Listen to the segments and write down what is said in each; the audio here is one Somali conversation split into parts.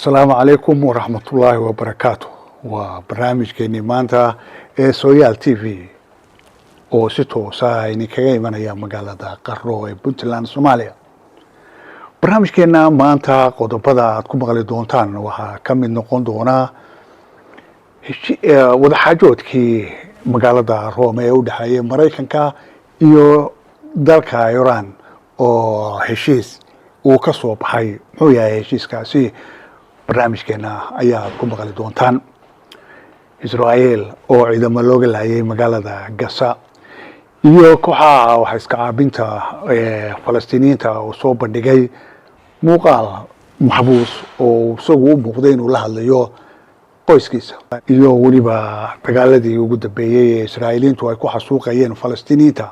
Asalaamu calaykum waraxmatullaahi wabarakaatu. Waa barnaamijkeenii maanta ee Sooyaal TV oo si toosa idinkaga imanaya magaalada Qardho ee Puntland, Soomaaliya. Barnaamijkeena maanta qodobada aad ku maqli doontaan waxaa ka mid noqon doonaa wadaxaajoodkii magaalada Rome ee u dhexeeyay Maraykanka iyo dalka Iran oo heshiis uu ka soo baxay. Muxuu yahay heshiiskaasi? Barnaamijkeena ayaad ku maqli doontaan. Israa'iil oo ciidamo looga laayay magaalada Gaza iyo kooxaha wax iska caabinta Falastiiniyiinta oo soo bandhigay muuqaal maxbuus oo isagu u muuqday inuu la hadlayo qoyskiisa, iyo weliba dagaaladii ugu dambeeyey ee Israa'iiliyiintu ay ku xasuuqayeen Falastiiniyiinta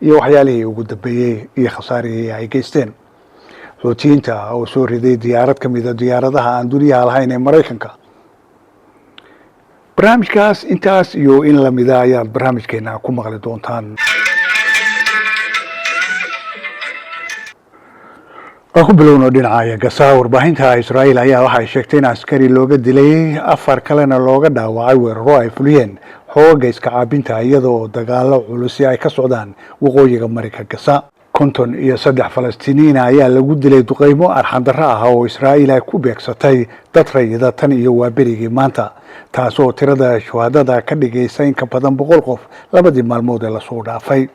iyo waxyaalihii ugu dambeeyey iyo khasaarihii ay geysteen. Xuutiyiinta oo soo riday diyaarad ka mida diyaaradaha aan duniyaha lahayn ee Maraykanka. Barnaamijkaas intaas iyo in lamida ayaad barnaamijkeena ku maqli doontaan. Aan ku bilowno dhinaca Gasa. Warbaahinta Israa'iil ayaa waxay sheegtay in askari looga dilay, afar kalena looga dhaawacay weeraro ay fuliyeen xoogaga iska caabinta, iyadoo dagaalo culusi ay ka socdaan waqooyiga marinka Gasa. 53 Falastiiniyiin ayaa lagu dilay duqeymo arxandarro ah oo Israa'iil ay ku beegsatay dad rayida tan iyo waaberigii maanta, taasoo tirada shuhadada ka dhigaysa in ka badan 100 qof labadii maalmood ee lasoo dhaafay.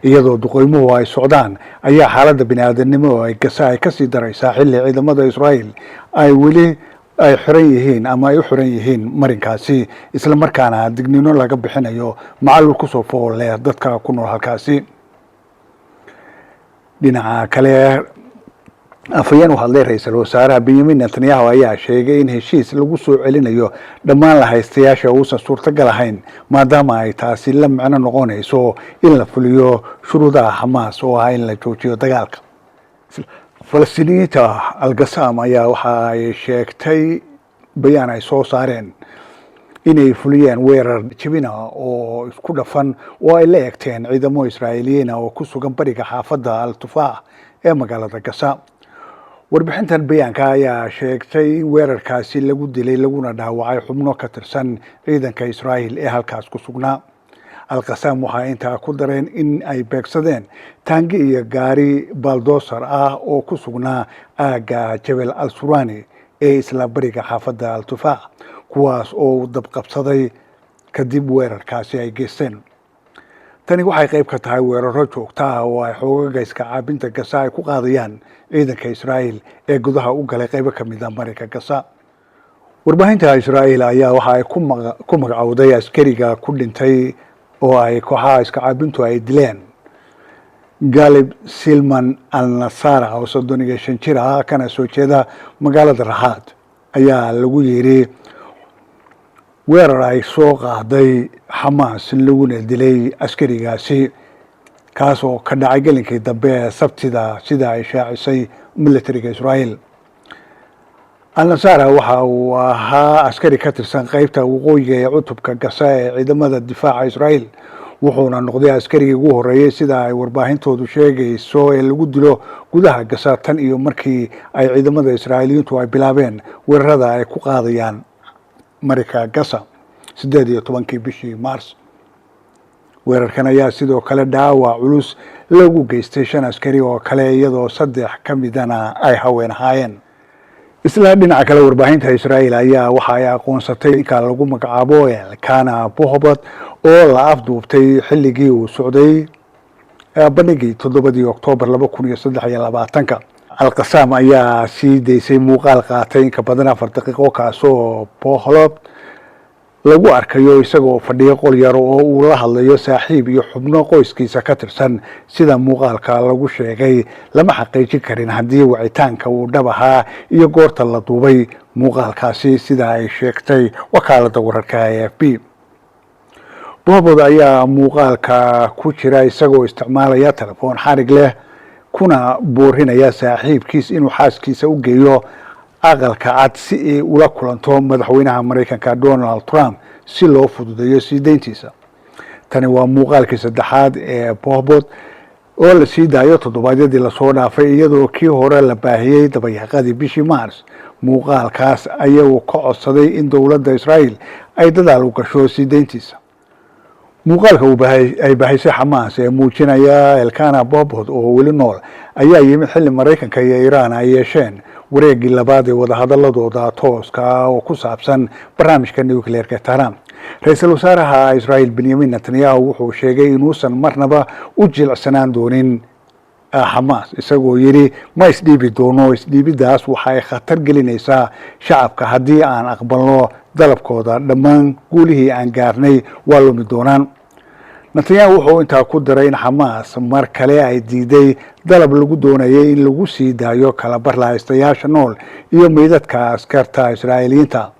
Iyadoo duqeymuhu ay socdaan ayaa xaaladda bini-aadanimo oo ay Gasa ay kasii daraysaa, xilli ciidamada Israa'iil ay weli ay xiran yihiin ama ay u xiran yihiin marinkaasi, isla markaana dignino laga bixinayo macalul kusoo fool leh dadka ku nool halkaasi. Dhinaca kale, afhayeen u hadlay ra-iisul wasaaraha Benyamin Netanyahu ayaa sheegay in heshiis lagu soo celinayo dhammaan la haystayaasha uusan suurtagal ahayn, maadaama ay taasi la micno noqonayso in la fuliyo shuruudaha Xamaas oo ah in la joojiyo dagaalka. Falastiiniyiinta Algasam ayaa waxa ay sheegtay bayaan ay soo saareen inay fuliyeen weerar jebina oo isku dhafan oo ay la eegteen ciidamo Israa'iiliyiina oo ku sugan bariga xaafadda Al Tufaax ee magaalada Gasa. Warbixintan bayaanka ayaa sheegtay in weerarkaasi lagu dilay laguna dhaawacay xubno ka tirsan ciidanka Israa'iil ee halkaas ku sugnaa. Alqasaam waxaa intaa ku dareen in ay beegsadeen taangi iyo gaari baldosar ah oo ku sugnaa aagga Jebel Al Surani ee isla bariga xaafadda Al Tufaax, kuwaas oo dabqabsaday kadib weerarkaasi ay geysteen. Tani waxay qayb ka tahay weeraro joogta ah oo ay xoogaga iska caabinta Gasa ay ku qaadayaan ciidanka Israa'iil ee gudaha u galay qaybo ka mid a marinka Gasa. Warbaahinta Israa'iil ayaa waxa ay ku magacowday askariga ku dhintay oo ay kooxaha iska caabintu ay dileen Galib Silman Al Nasara oo 35 jir ah, kana soo jeeda magaalada Raxaad, ayaa lagu yiri weerar ay soo qaaday Xamaas laguna dilay askarigaasi, kaas oo ka dhacay gelinkii dambe ee Sabtida, sida ay shaacisay militariga Israa'iil. Al-Nasara waxa uu ahaa askari ka tirsan qeybta waqooyiga ee cutubka Gasa ee ciidamada difaaca Israa'iil, wuxuuna noqday askarigii ugu horreeyey, sida ay warbaahintoodu sheegayso, ee lagu dilo gudaha Gasa tan iyo markii ay ciidamada Israa'iiliyiintu ay bilaabeen weerarada ay ku qaadayaan marinka Gasa 18-kii bishii Mars. Weerarkan ayaa sidoo kale dhaawac culus lagu geystay shan askari oo kale, iyadoo saddex ka midana ay haween ahaayeen. Isla dhinaca kale, warbaahinta Israa'iil ayaa waxa ay aqoonsatay ninka lagu magacaabo Elkana Bohbot oo la afduubtay xilligii uu socday bandhigii 7-dii Oktoobar 2023-ka. Alqasaam ayaa sii daysay muuqaal qaatay inka badan 4 daqiiqo, kaasoo Bohlot lagu arkayo isagoo fadhiyo qol yar oo uu la hadlayo saaxiib iyo xubno qoyskiisa ka tirsan. Sida muuqaalka lagu sheegay, lama xaqiijin karin haddii wicitaanka uu dhab ahaa iyo goorta la duubay muuqaalkaasi, sida ay sheegtay wakaaladda wararka AFP. Bohbod ayaa muuqaalka ku jira isagoo isticmaalaya telefoon xarig leh, kuna boorinaya saaxiibkiis inuu xaaskiisa u geeyo Aqalka Cad si ay ula kulanto madaxweynaha Maraykanka Donald Trump si loo fududeeyo sii deyntiisa. Tani waa muuqaalkii saddexaad ee Bohbod. Oo la sii daayo toddobaadyadii lasoo dhaafay, iyadoo kii hore la baahiyey dabayaaqadii bishii Mars. Muuqaalkaas ayagu ka codsaday in dowladda Israa'iil ay dadaal u gasho sii deyntiisa. Muuqaalka ay baahisay Xamaas ee muujinaya Elkana Bohbot oo weli nool ayaa yimid xilli Maraykanka iyo Iiraan ay yeesheen wareegii labaad ee wadahadaladooda tooska ah oo ku saabsan barnaamijka nucleerka Tehran. Ra-iisul wasaaraha Israa'iil Benyamin Netanyahu wuxuu sheegay inuusan marnaba u jilicsanaan doonin Xamaas, isagoo yidhi: "Ma isdhiibi doono. Isdhiibidaas waxay khatar gelinaysaa shacabka. Haddii aan aqbalno dalabkooda, dhammaan guulihii aan gaarnay waa lumi doonaan." Netanyahu wuxuu intaa ku daray in Xamaas mar kale ay diiday dalab lagu doonayay in lagu sii daayo kala bar lahaystayaasha nool iyo meydadka askarta Israa'iiliyiinta.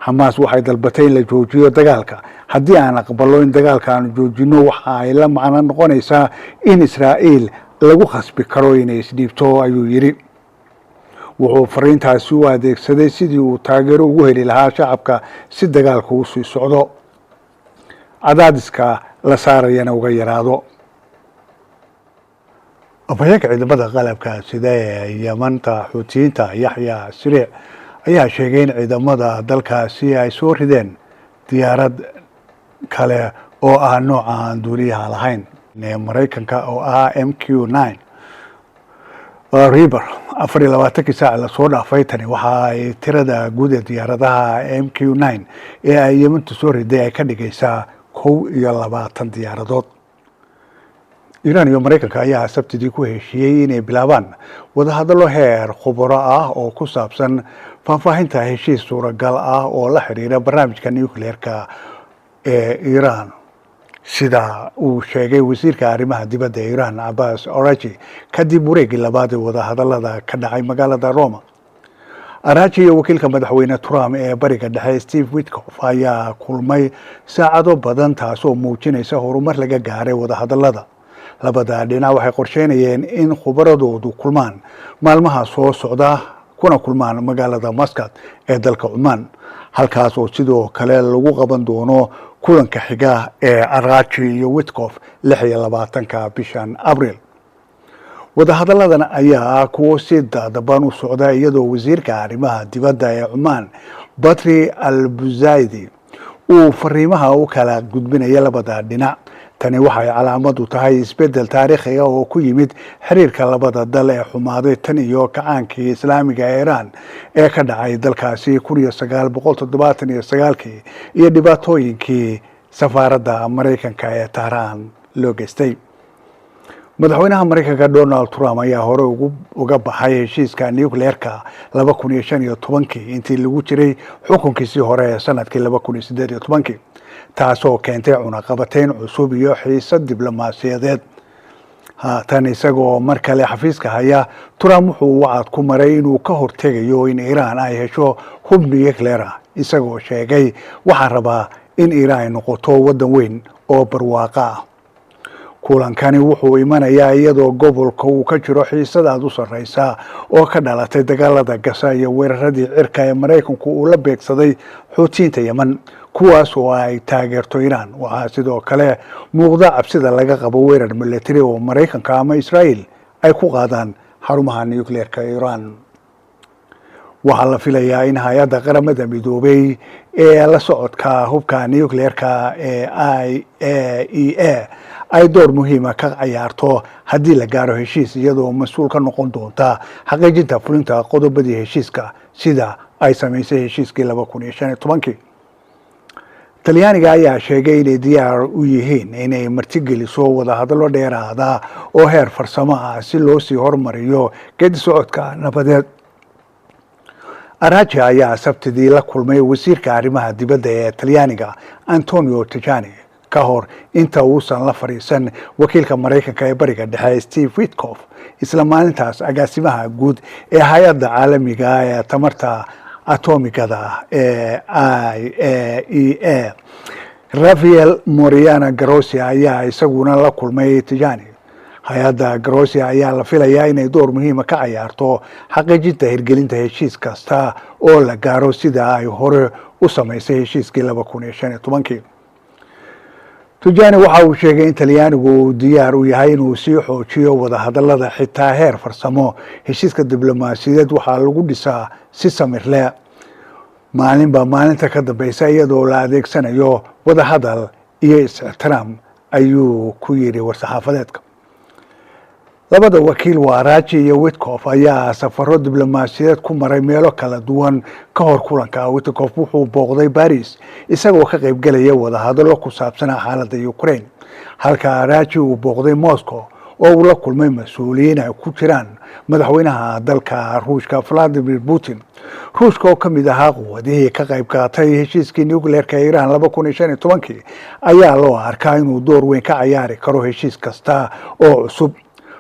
Xamaas waxay dalbatay in la joojiyo dagaalka. Haddii aan aqballo in dagaalka aanu joojino, waxa ay la macno noqonaysaa in Israa'iil lagu khasbi karo inay isdhiibto, ayuu yidhi. Wuxuu fariintaasi u adeegsaday sidii uu taageero ugu heli lahaa shacabka si dagaalka u sii socdo, cadaadiska la saarayana uga yaraado. Afhayeenka ciidamada qalabka sida ee Yamanta Xuutiyiinta, Yaxya Siriic, ayaa sheegay in ciidamada dalkaasi ay soo rideen diyaarad kale oo ah nooca aan duuliyaha lahayn ee Maraykanka oo ah MQ-9 Reaper 24-kii saac lasoo dhaafay. Tani waxa ay tirada guud ee diyaaradaha MQ-9 ee ay Yemantu soo riday ay ka dhigaysaa 21 diyaaradood. Iiraan iyo Maraykanka ayaa Sabtidii ku heshiiyey inay bilaabaan wadahadallo heer khubaro ah oo ku saabsan faahfaahinta heshiis suuragal ah oo la xiriira barnaamijka nucleerka ee Iiraan, sida uu sheegay wasiirka arrimaha dibadda Iiraan Abbas Araghchi, kadib wareegii labaad ee wadahadallada ka dhacay magaalada Roma. Araghchi iyo wakiilka madaxweyne Trump ee Bariga Dhexe Steve Witkoff ayaa kulmay saacado badan, taasoo muujinaysa horumar laga gaaray wadahadallada. Labada dhinac waxay qorsheynayeen in khubaradoodu kulmaan maalmaha soo socda, kuna kulmaan magaalada Muscat ee dalka Cumaan, halkaas oo sidoo kale lagu qaban doono kulanka xiga ee Araghchi iyo Witkoff 26-ka bishan Abril. Wadahadalladan ayaa ah kuwo si dadaban u socda, iyadoo wasiirka arrimaha dibadda ee Cumaan Badri al Busaidi uu fariimaha u kala gudbinaya labada dhinac. Tani waxay calaamad u tahay isbeddel taariikhiga oo ku yimid xiriirka labada dal ee xumaaday tan iyo kacaankii Islaamiga ee Iiraan ee ka dhacay dalkaasi 1979-kii iyo dhibaatooyinkii safaaradda Maraykanka ee Tahraan loo geystay. Madaxweynaha Maraykanka Donald Trump ayaa hore uga baxay heshiiska nucleerka 2015-kii intii lagu jiray xukunkiisii hore ee sanadkii 2018-kii, taasoo keentay cunaqabateyn cusub iyo xiisad diblomaasiyadeed. Haatan isagoo mar kale xafiiska haya, Trump wuxuu wacad ku maray inuu ka hortegayo in Iiraan ay hesho hub nuclear ah, isagoo sheegay: "Waxaan rabaa in Iiraan ay noqoto waddan weyn oo barwaaqo ah." Kulankani wuxuu imanayaa iyadoo gobolka uu ka jiro xiisad aada u sarreysa oo ka dhalatay dagaalada Gasa iyo weeraradii cirka ee Maraykanku uu la beegsaday Xuutiyiinta Yemen, kuwaas oo ay taageerto Iiraan. Waxaa sidoo kale muuqda cabsida laga qabo weerar military oo Maraykanka ama Israa'iil ay ku qaadaan xarumaha nucleerka Iiraan. Waxaa la filayaa in hay-adda Qaramada Midoobay ee la socodka hubka nucleerka ee IAEA ay door muhiima ka cayaarto haddii la gaaro heshiis, iyadoo mas-uul ka noqon doonta xaqiijinta fulinta qodobadii heshiiska, sida ay samaysay heshiiskii 2015-kii. Talyaaniga ayaa sheegay inay diyaar u yihiin inay martigeliso wadahadallo dheeraada oo heer farsamo ah si loo sii horumariyo geedi socodka nabadeed. Araghchi ayaa Sabtidii la kulmay wasiirka arrimaha dibadda ee Talyaaniga Antonio Tajani ka hor inta uusan la fadhiisan wakiilka Maraykanka ee Bariga Dhexe Steve Witkoff. Isla maalintaas, agaasimaha guud ee hay-adda caalamiga ee tamarta atomigada ee IAEA Rafael Mariano Grossi ayaa isaguna la kulmay Tajani. Hay-adda Grossi ayaa la filayaa inay door muhiima ka cayaarto xaqiijinta hirgelinta heshiis kasta oo la gaaro, sida ay hore u samaysay heshiiskii 2015-kii. Tajani waxa uu sheegay in Talyaanigu uu diyaar u yahay inuu sii xoojiyo wadahadalada, xitaa heer farsamo. Heshiiska diblomaasiyadeed waxaa lagu dhisaa si samir leh, maalinba maalinta ka dambeysa, iyadoo la adeegsanayo wadahadal iyo is-ixtiraam, ayuu ku yidhi war-saxaafadeedka. Labada wakiil waa Araghchi iyo Witkoff ayaa safaro diblomaasiyadeed ku maray meelo kala duwan ka hor kulanka. Witkoff wuxuu booqday Paris isagoo ka qaybgelaya wadahadallo ku saabsanaa xaaladda Ukraine, halka Araghchi uu booqday Moscow oo uu la kulmay mas-uuliyiin ay ku jiraan madaxweynaha dalka Ruushka, Vladimir Putin. Ruushka oo ka mid ahaa quwadihii ka qayb qaatay heshiiskii nucleerka Iran 2015-kii ayaa loo arkaa inuu door weyn ka cayaari karo heshiis kasta oo cusub.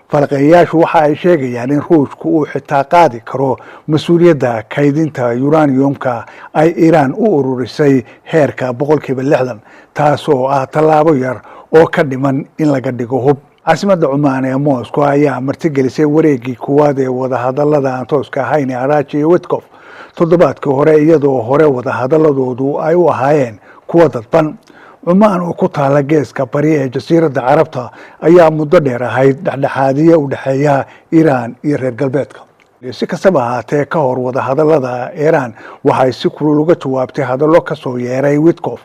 Falqeeyayaashu waxa ay sheegayaan in Ruushku uu xitaa qaadi karo mas-uuliyadda kaydinta uraniumka ay Iiraan u ururisay heerka 60%, taas oo ah tallaabo yar oo ka dhiman in laga dhigo hub. Caasimadda Cumaan ee Moscow ayaa martigelisay wareegii koowaad ee wadahadalada aan tooska ahayn ee Araghchi iyo Witkoff toddobaadkii hore, iyadoo hore wadahadaladoodu ay u ahaayeen kuwa dadban. Cumaan oo ku taala geeska bari ee Jasiiradda Carabta ayaa muddo dheer ahayd dhexdhexaadiye u dhexeeya Iiraan iyo reer galbeedka. Si kastaba ahaatee, ka hor wadahadalada, Iiraan waxay si kulul uga jawaabtay hadallo kasoo yeeray Witkoff,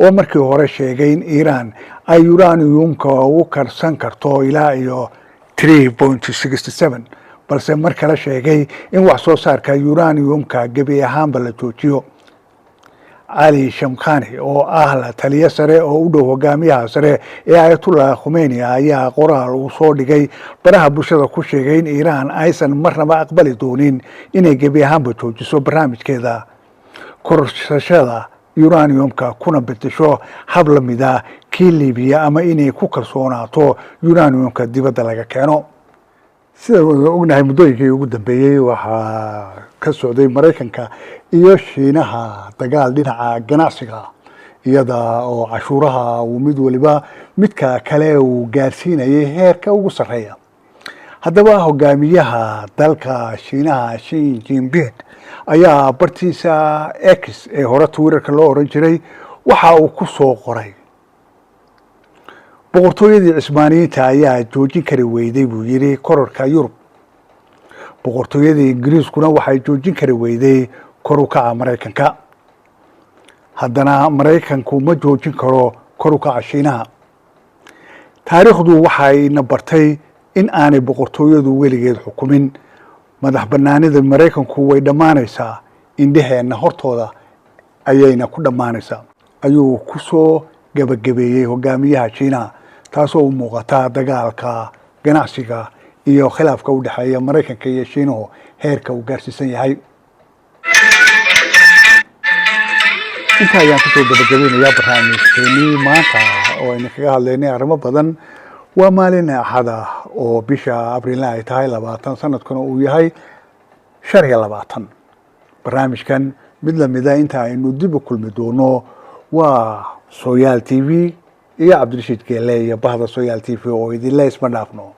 oo markii hore sheegay in Iiraan ay uraniumka u karsan karto ilaa iyo 3.67, balse mar kale sheegay in wax soo saarka uraniumka gebi ahaanba la joojiyo. Cali Shamkhani oo ah la taliye sare oo u dhow hogaamiyaha sare ee Ayatullah Khomeini ayaa qoraal uu soo dhigay baraha bulshada ku sheegay in Iiraan aysan marnaba aqbali doonin inay gebi ahaanba joojiso barnaamijkeeda korsashada uraniumka, kuna bedesho hab la mida kii Libiya, ama inay ku kalsoonaato uraniumka dibadda laga keeno. Sida wada ognahay, muddooyinkii ugu dambeeyey waxaa ka socday Maraykanka iyo Shiinaha dagaal dhinaca ganacsiga, iyada oo cashuuraha uu mid waliba midka kale uu gaarsiinayay heerka ugu sarreeya. Haddaba, hogaamiyaha dalka Shiinaha, Xi Jinping, ayaa bartiisa X ee hore Twitterka loo oran jiray waxa uu ku soo qoray: "Boqortooyadii Cismaaniyiinta ayaa joojin kari weyday," buu yidhi, "kororka Yurub. Boqortooyadii Ingiriiskuna waxay joojin kari weyday kor u kaca Maraykanka. Haddana Maraykanku ma joojin karo kor u kaca Shiinaha. Taariikhdu waxayna bartay in aanay boqortooyadu weligeed xukumin. Madax banaanida Maraykanku way dhammaanaysaa, indheheenna hortooda ayayna ku dhammaanaysaa," ayuu ku soo gebagabeeyey hogaamiyaha Shiinaha, taasoo u muuqata dagaalka ganacsiga iyo khilaafka u dhexeeya Maraykanka iyo Shiinuhu heerka uu gaarsiisan yahay. Inta ayaan kusoo gabagabeynayaa barnaamijkeenii maanta oo aynu kaga hadlaynay arrimo badan. Waa maalin Axada oo bisha Abrilna ay tahay 20, sanadkuna uu yahay 25. Barnaamijkan mid lamida inta aynu dib u kulmi doono, waa Sooyaal TV iyo Cabdirashiid Geele iyo bahda Sooyaal TV oo idinle isma dhaafno.